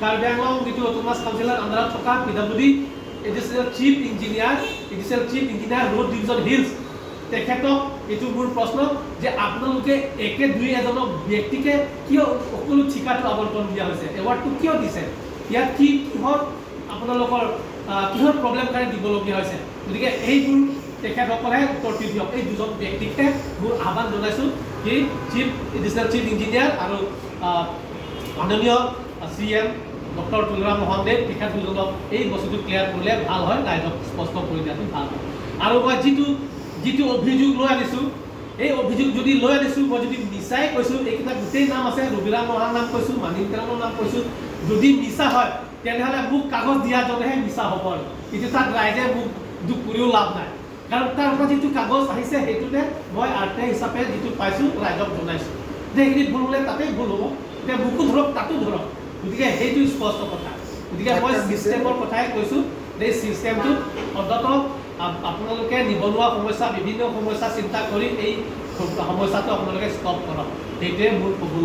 কাৰ্বি আংলং যিটো অট'নমাছ কাউন্সিলৰ আণ্ডাৰত থকা PWD additional chief engineer, additional chief engineer, road division hills, তেখেতক এইটো মোৰ প্ৰশ্ন যে আপোনালোকে একে দুই এজনক ব্যক্তিকে কিয় সকলো ঠিকাটো আবণ্টন দিয়া হৈছে? এৱাৰ্ডটো কিয় দিছে? ইয়াত কি কিহৰ আপোনালোকৰ কিহৰ প্ৰব্লেম কাৰণে দিবলগীয়া হৈছে? গতিকে এইবোৰ তেখেতসকলেহে উত্তৰ দি দিয়ক। এই দুজন ব্যক্তিকহে মোৰ আহ্বান জনাইছোঁ কি এডিশ্যনেল চিফ ইঞ্জিনিয়াৰ আৰু মাননীয় C M doctor Tuliram Ronghang দেৱ, তেখেত দুজনক এই বস্তুটো ক্লিয়াৰ কৰিলে ভাল হয়, ৰাইজক স্পষ্ট কৰি দিয়াটো ভাল হয়। আৰু মই যিটো যিটো অভিযোগ লৈ আনিছোঁ, এই অভিযোগ যদি লৈ আনিছোঁ, মই যদি মিছাই কৈছোঁ, এইকেইটা গোটেই নাম আছে, ৰবিৰাম ৰংহাং নাম কৈছোঁ, মানিম তেৰণৰ নাম কৈছোঁ, যদি মিছা হয় তেনেহ'লে মোক কাগজ দিয়াজনেহে মিছা হ'ব। আৰু কিন্তু তাত ৰাইজে মোক দুখ কৰিও লাভ নাই, কাৰণ তাৰ পৰা যিটো কাগজ আহিছে সেইটোতে মই আৰ টি I হিচাপে যিটো পাইছোঁ ৰাইজক জনাইছোঁ যে সেইখিনি ভুল হ'লে তাতেই ভুল হ'ব। এতিয়া মোকো ধৰক, তাতো ধৰক। গতিকে সেইটো স্পষ্ট কথা। গতিকে মই ছিষ্টেমৰ কথাই কৈছোঁ যে এই ছিষ্টেমটোত অন্ততঃ আপোনালোকে নিবনুৱা সমস্যা, বিভিন্ন সমস্যা চিন্তা কৰি এই সমস্যাটো আপোনালোকে ষ্টপ কৰক। সেইটোৱে মোৰ ক'বলৈ